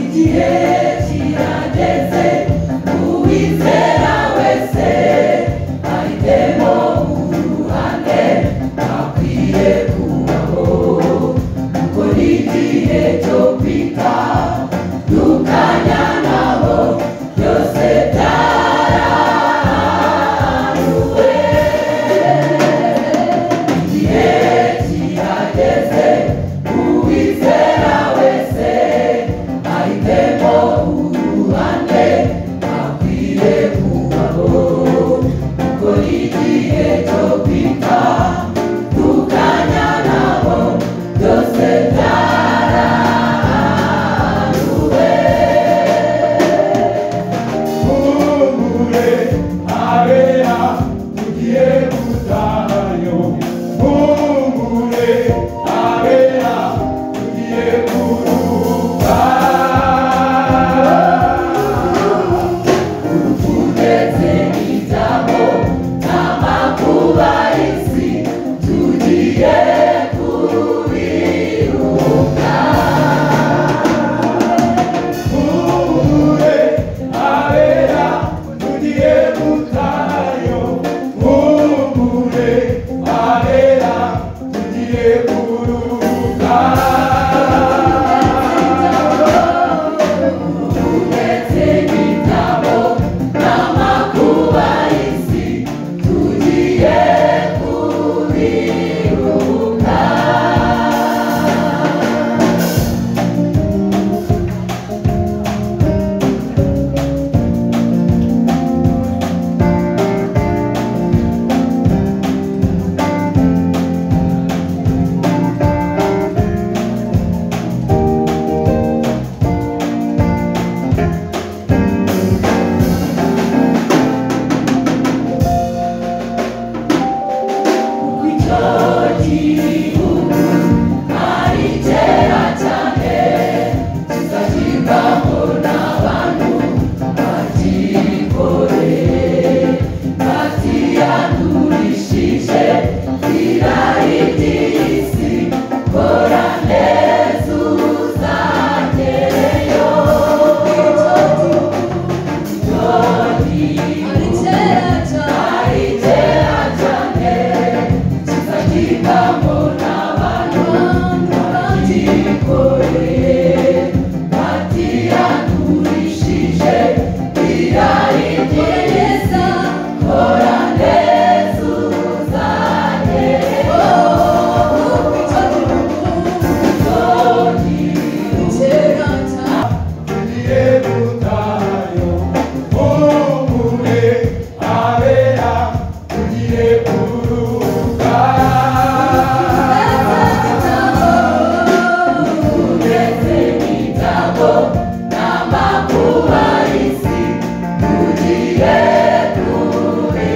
Igihe kirageze uwizera wese ahitemo uruhande akwiye kubaho, kuko ni igihe cyo kwita dukanya nabo byose byarahanuwe. Igihe kirageze uwizera wese ahitemo uruhande akwiye kubaho, kuko ni igihe cyo kwita dukanya nabo byose byarahanuwe. Humure abera tugiye gutahayo, humure abera tugiye kuruhuka. Urupfu ndetse n'ibyago n'amakuba y'isi tugiye kubiruka. Humure abera tugiye gutahayo, humure abera tugiye kuruhuka. Urupfu ndetse n'ibyago n'amakuba y'isi tugiye kubiruka. Kuko icyo gihugu ari cyera cyane kizashyirwamo n'abantu bagikoreye, batiyandurishije irari ry'isi, kora neza uzagereyo. Icyo gihugu ari cyera cyane kizashyirwamo n'abantu bagikoreye, batiyandurishije irari ry'isi, kora neza uzagereyo. Tugiye gutahayo, humure abera tugiye kuruhuka. Ndetse n'ibyago n'amakuba y'isi tugiye kubiruka.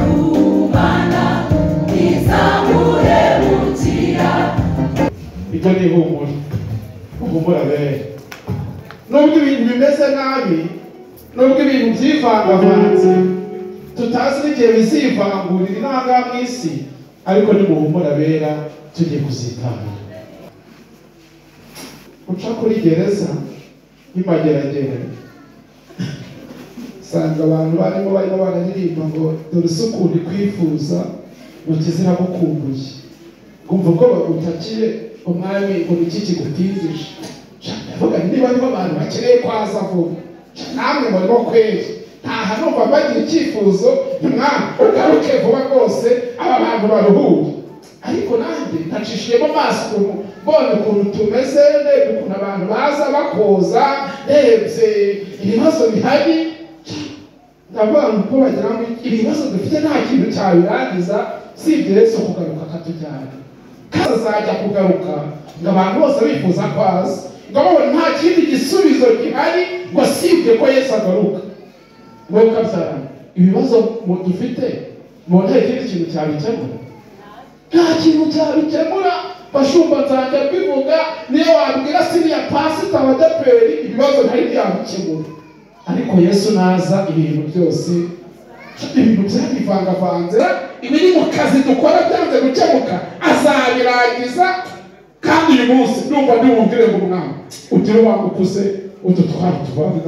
N'abakumana ntizamuhemukira. Ibyo ni ihumure, uhumura bere. Nubwo ibintu bimeze nabi, nubwo ibintu byivangavanze, tutazi n'igihe bizivangurira inanga mu isi, ariko nimuhumura bera tugiye kuzitahira. Uca kuri gereza y'Imageragere, usanga abantu barimo bararirimba ngo dore isuku ikwifuza ngo kizira gukumbuye, kumva ko bagutakiye umwami ngo niki kigutindije. Ndavuga niba ariho abantu bakeneye kwaza vuba, namwe murimo kweri ntaha numva bagira icyifuzo, mwami ugaruke vuba rwose aba bantu baruhure. Ariko nanjye ntacishiyemo amaso ukuntu mbonye ukuntu tumeze, ndebye ukuntu abantu baza bakoza, ndebye ibibazo bihari. Ndavuga ngo bagira ngo ibibazo dufite nta kintu cyabirangiza sibye Yesu kugaruka akatujyana. Kandi azajya kugaruka ngo abantu bose bifuza ko aza, ngo babone nta kindi gisubizo gihari ngo sibye ko Yesu agaruka. Wowe ukabyarana ibibazo dufite mubona hari ikindi kintu cyabikemura? Nta kintu cyabikemura. Bashumba nzajya mbivuga, niyo wabwira siriya pasita wa deperi ibibazo ntari byabikemura. Ariko Yesu naza ibintu byose, ibintu byarivangavanze, ibiri mu kazi dukora byanze gukemuka azabirangiza. Kandi uyu munsi ndumva ndimubwire ngo Umwami ugire wangukuze udutware tuvane.